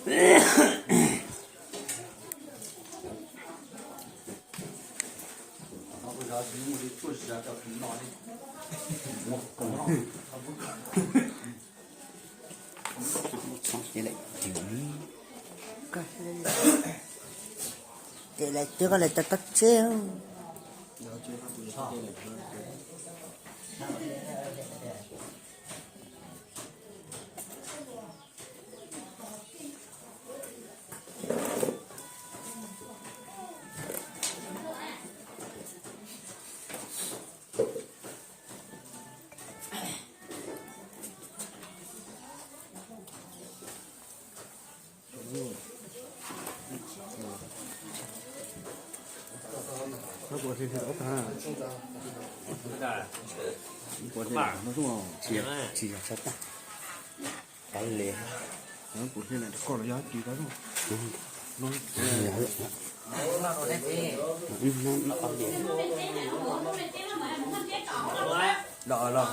Ces lawv twb koj lawv tau tab tsev. Tsis yog tsis tag. Kav liam. Los los.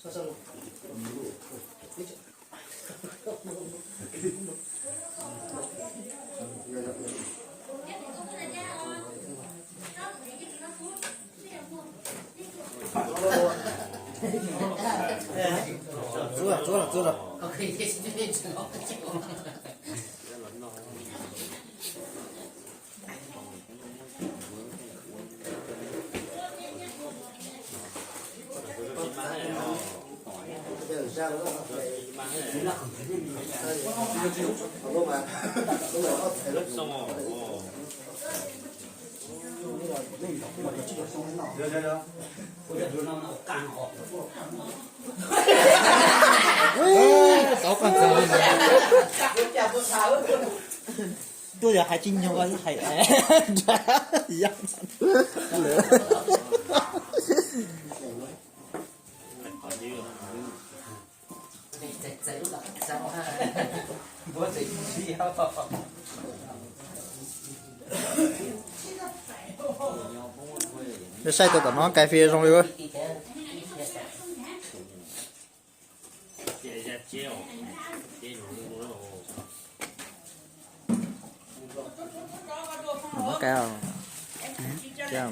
Tau qas ntxaag li ntawd. Tuaj yog hais tsis nyuag hais. Saib tus tom no kais fij zoo li. Muab kais,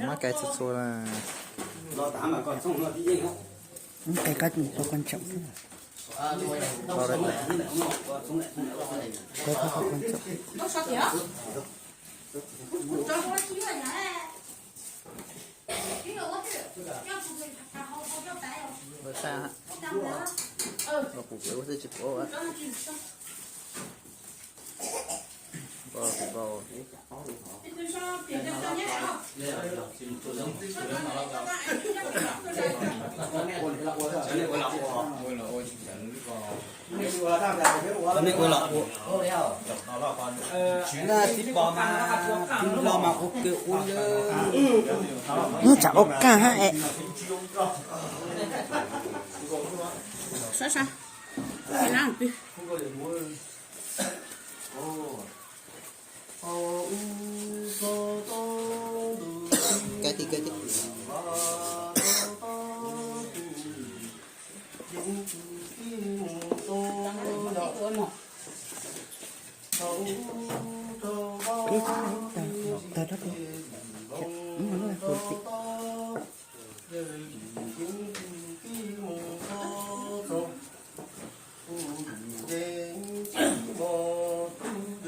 muab kais txhua txhua na. Kais koj tus quan trọng xwb. Kais koj tus quan trọng. Ua tag, los kuv ua xwb tsis pom. Tib pom mas, tib lo mas ua ke ua. Nws tsam ua kaj hab es. Sab sab. Kais tib, kais tib.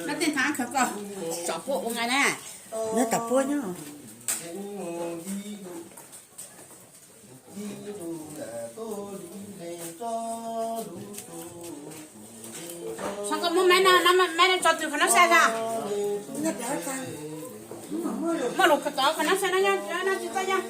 Nab tej thav khaws koj, tsom puab ua nqaij na. Nab tom puab nyob. Sab koj muab maib no, maib no tso twg qhov nab saib na. Muaj lus khaws tod qhov nab saib na, nyob tsis txaj yog.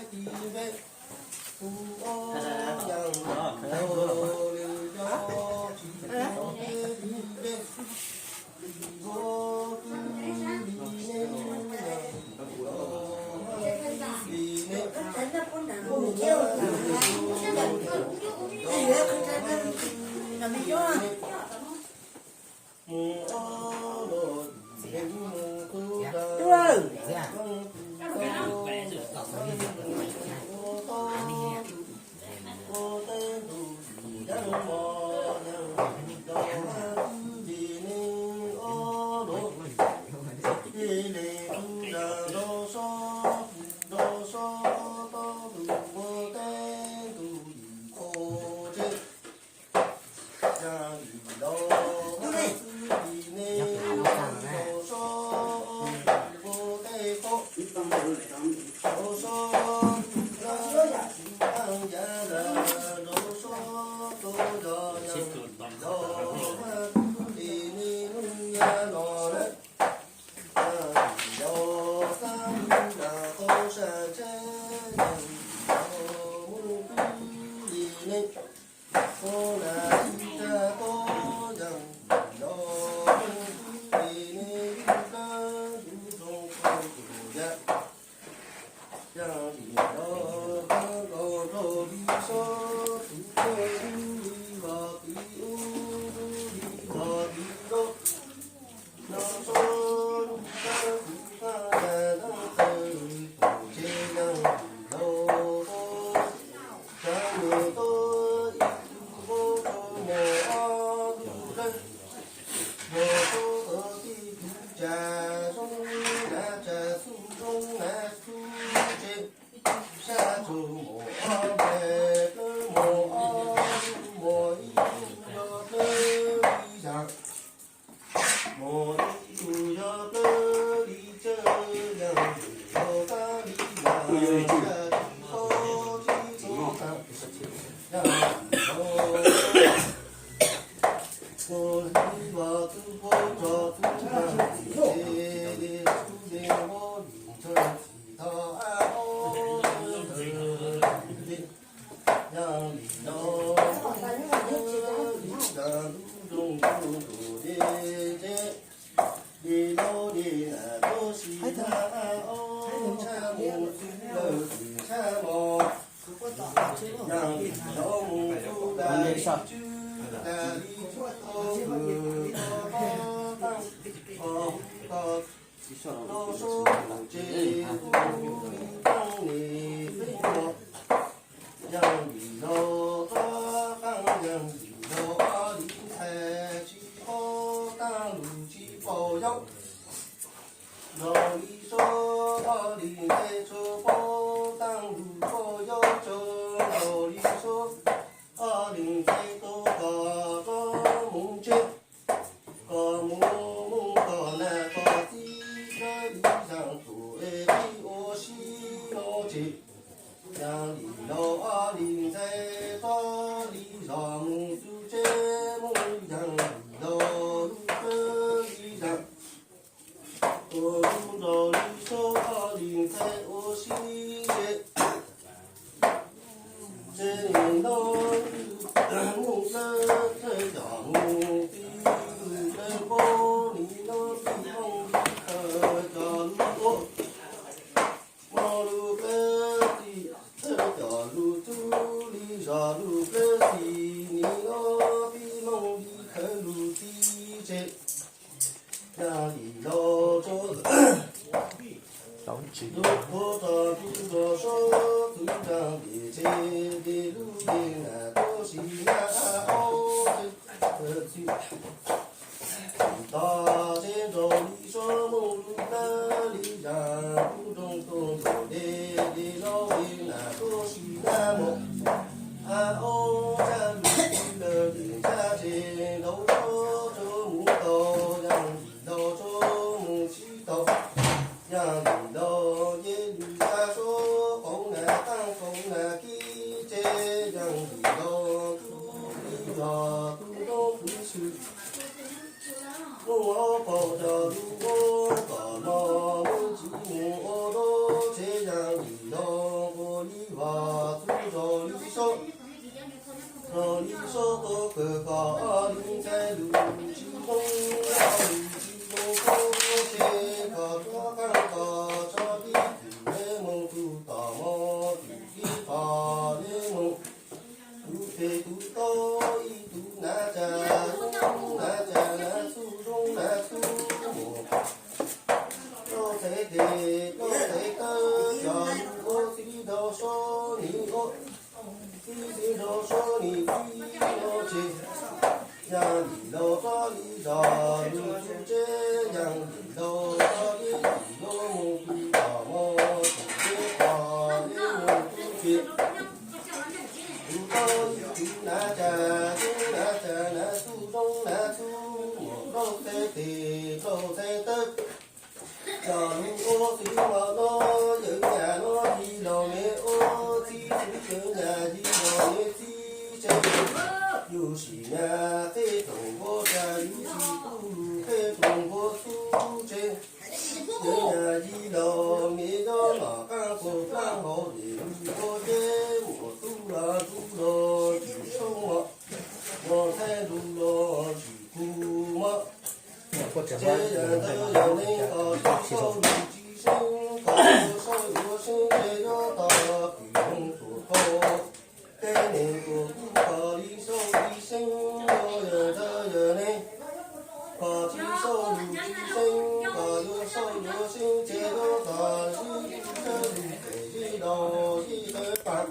Zoo na tsa xu zoo na xu tse, sab tsu mus ob npe, plawb mus ob lub, mus ib lub yog plawb li zam, mus ib lub yog plawb li tsawb, yog li yog kab li yog sab tsu ob tsi tsu tam, yog li yog tus li los tus pov tso tus tam li, li tus li mus li tso tsis tau ab ob li. Yog li los li zam lub zoo tus tus li tse, li los li na tuaj si na ab ob tshab mus xwb lawm xwb tshab mos. Yog li los mus xwb tas li tswb tas li tswb tau kws tau tau tau tau tau sub tus tse tus li tau li peb mos. Yog li los txog qab yog li los ob li ntxhais tsis paub tag lus tsis paub yau. Los li sub ob li ntxhais tsis paub tag lus paub yau tso. Los li sub ob li ntxhais tau koj tso mus tsev, koj mus mus koj na koj txiv kawg li zam tus es tsis ua si no tsev. Yog li los ob li ntxhais tso li zos mus xwb tsev mus, yog li los lub kawg li zam ua lub nrog li sub ob li ntxhais ua si tsev. Tsev li no mus lawm txhawj cov mus tib lwm lawm npaum li no tib mooj li khaws cov lus ua, mooj lus plawb xis txhawj cov lus txub li zos lus plawb xis li no tib mooj li khaws lus tib tsev. Yog li los tso lub qhuav tso tus zos sub xwb nrog li tsev li lub li na tuaj si na ab ob tsev txhawj txhij. Tsis tau tsev nrog li sub mooj lub plawb li zam lub nroog tus ntuj li li lub li na tuaj si na mos. Ab ob tshab lus tsis lawm li ntsa tsev ntaus sub tso mus tau, yog li los sub mus tsis tau. Yog li los yej lwm tsa sub qauv na qaab qauv na kib tsev, yog li los tub li los tub ntaub tub xwm mus ob paug cov lus ua kom los mus tsis mus ua dab tsev, yog li los nqua li vas txwv zos li sub zos li sub tau kawg kom ob li ntxhais lus tsis zoo, ob lus tsis zoo kub tsev kom tub qaab kom tso tib tug le moog tug tom mos tug tib qho le moog. Tub peg tub taub ib tug nav tsa zoo nav tsa nav xub zoo nav xub mus. Plaub txhais tes plaub txhais taw cov lus ua txij nrau sub nim ua, txij txij nrau sub nim txij no tsev. Yog li los txoj li zos lus txuj tsev, yog li los txoj li lus moog tug tom mos tug tsev qhov li moog tug tsev. Tub taub ib tug nav tsa zoo nav tsa nav xub zoo nav xub mus, plaub txhais tes plaub txhais taw cov lus ua txij no no, yawm nyab no yim los me ua txij xwb, yawm nyab yim los me txij tsev. Yug sim nyab qheb rooj npua tsa, yug sim tub lug qheb rooj npua xub tsev. Yawm nyab yim los me yog los qaab puag plaab hauv dej lug ua tsev, muaj tub los ntsuj los tsis tshoob mos, muaj ntxhais ntsuj los tsis kug mos. Tsev yog ntawd yog neeg koj tsis sau lus tsis seeb, koj yuav sau yuav seeb ces yuav tau kws moog tuaj tau. Tej neeg tuaj kub koj li sau li seeb, yog ntawd yog neeg koj tsis sau lus tsis seeb, koj yuav sau yuav seeb ces yuav tau sib tub sawb lug pem zeb laug zeb qawv paam.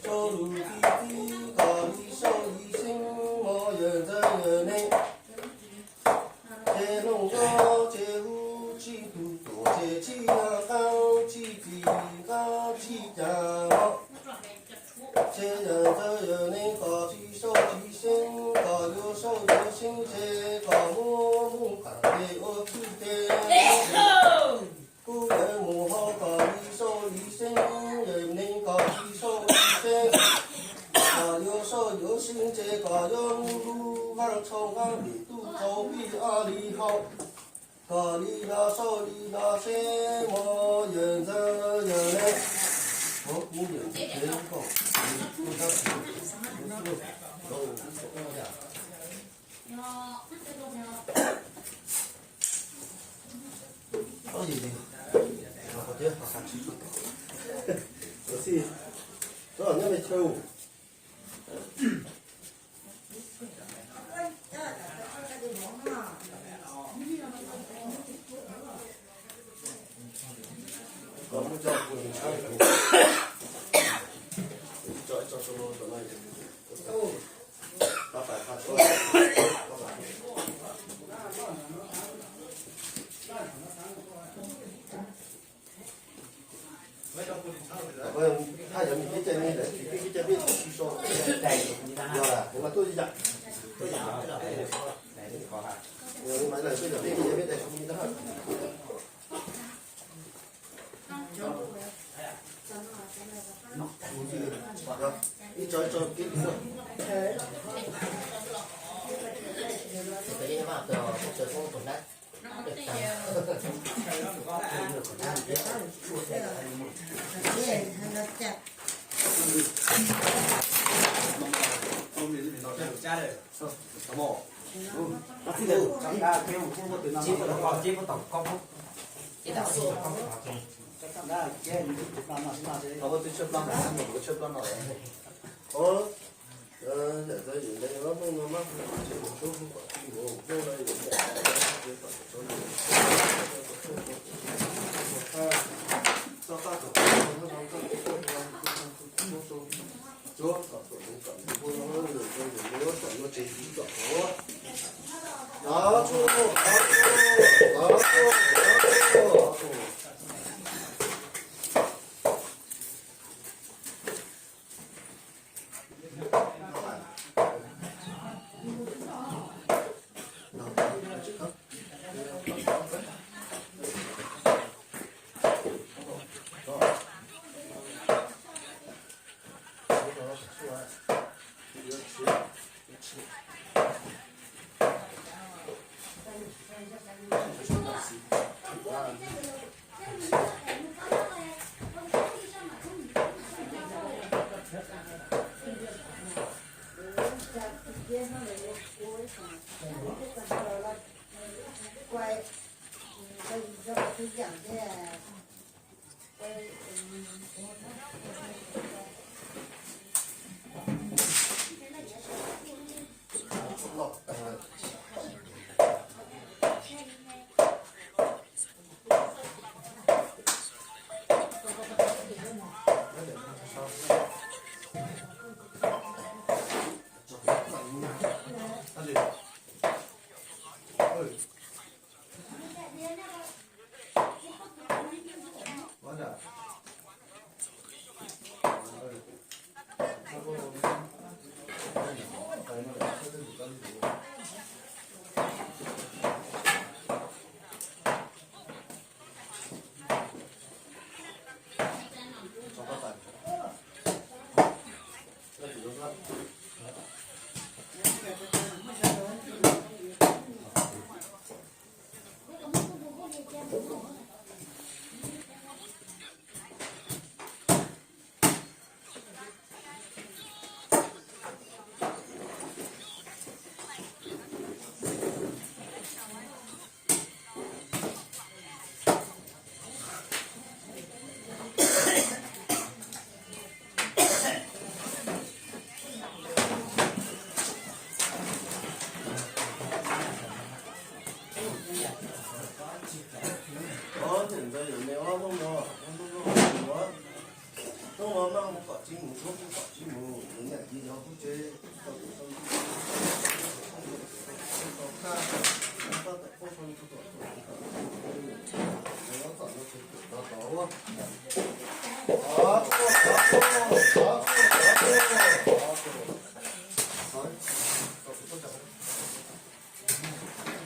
Sau lus txij txij koj li sau li seeb, mos yog ntawd yog neeg ces noog zog ces hu No seb muab yawg ntxawg yawg le, muab kub yawg ntxawg le kom,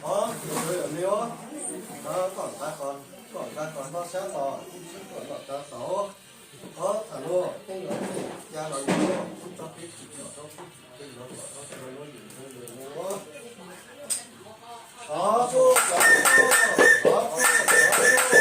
Ob, tus ntawd yog me ob, kom nqa qos, kom nqa qos noj sab tos, ib sab kom noj sab tos. Ob, tham luag tej los tej ca los yog tso peb tsis los rau peb tsis los kom rau cov luag yus ntxhw yus ntxhw. Ob, ob, ob, ob, ob,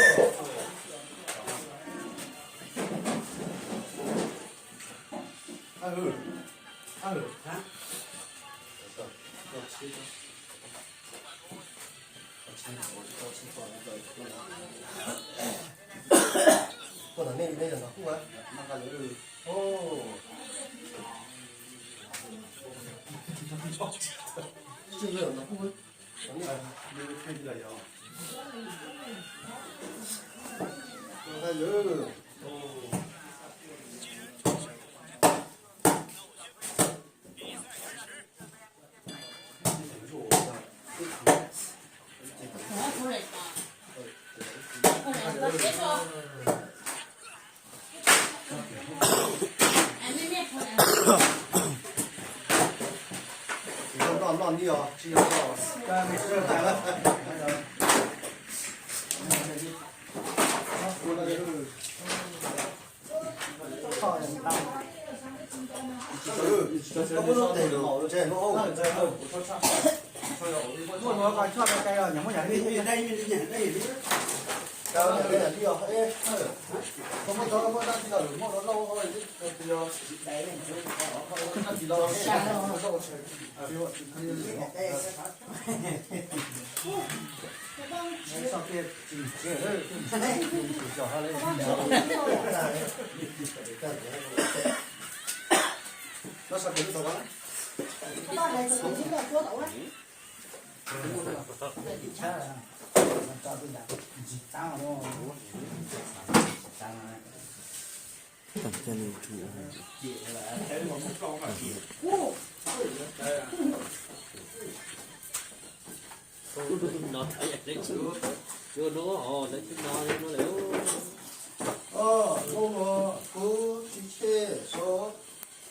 Hnub no kuv tsis cheb so,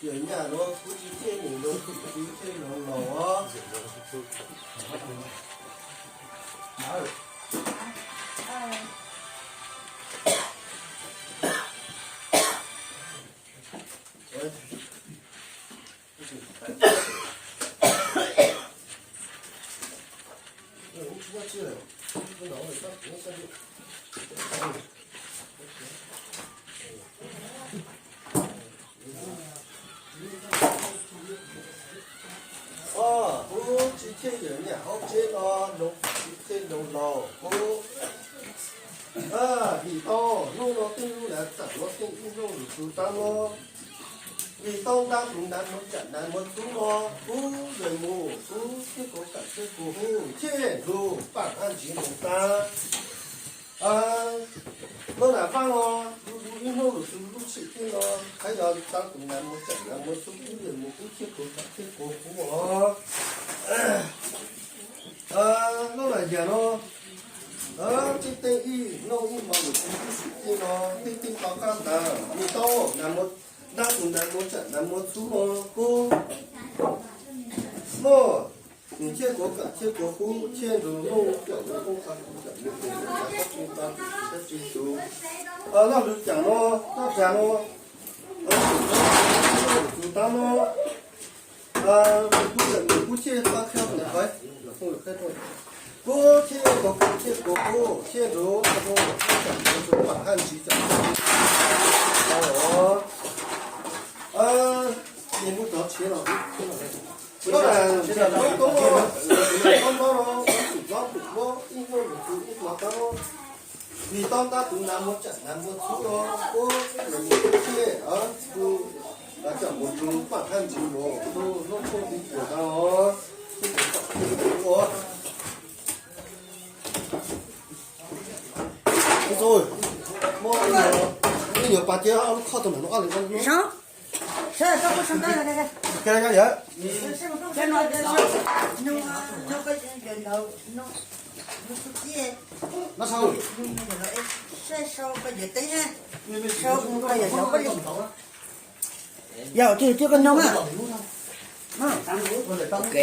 yawm nyaj los kuv tsis cheb nws los, kuv tsis cheb los los. Kuv tsis cheb yawm nyaj hauv tsev no, tsis cheb nraug laus kuv. Vim tau hnub no tej lub lawv txawm los tej ib nrooj lus txuv tab no. Vim tau nta tus ntav mus tsam ntav mus txub no, kuv yawm mus kuv thiab kuv kam thiab kuv hu thiab lus pam haj ntsis mus tas. Lub nram vaj no, lub ib hnub lus txuv lub tshim thiab no, qhov yog nta tus ntav mus tsam ntav mus txub kuv yawm mus kuv thiab kuv kam thiab kuv hu os. Lub nram yam no, tsis tej ib noj ib hmo lus txuv lub tshim thiab no, tej tej tau qab ntawd vim tau ntav tus ntav mus tsam ntav mus txub no, kuv muaj nws thiab kuv kam thiab kuv hu thiab nrug lub cam lub qub qab kuv cam lub qub qab tsis tab tsis tab tsis tus. Loj lus cam no, loj cam no, lus txuv tab no, kuv yawm mus kuv thiab pab qhia ntawm qhov kuv thiab kuv kam thiab kuv hu thiab nrug lub qub qab kuv cam lub qub pam haj ntsis cam os. Ces kuv cov tshiav los, koj na, tub tub, koj mob no, koj txum txob txum mob ib hnub lus txuv ib hmo tab, vim tau ntav tus ntav mus tsam ntav mus txub no, kuv yawm mus kuv thiab kuv kam mus rua pam haj ntsis mus rua lub qub tib cuag ntawd os. Ib nyuag pas tias ob lub khob tau nram no ob lub. Yog, cia cia koj nyob na. Ok.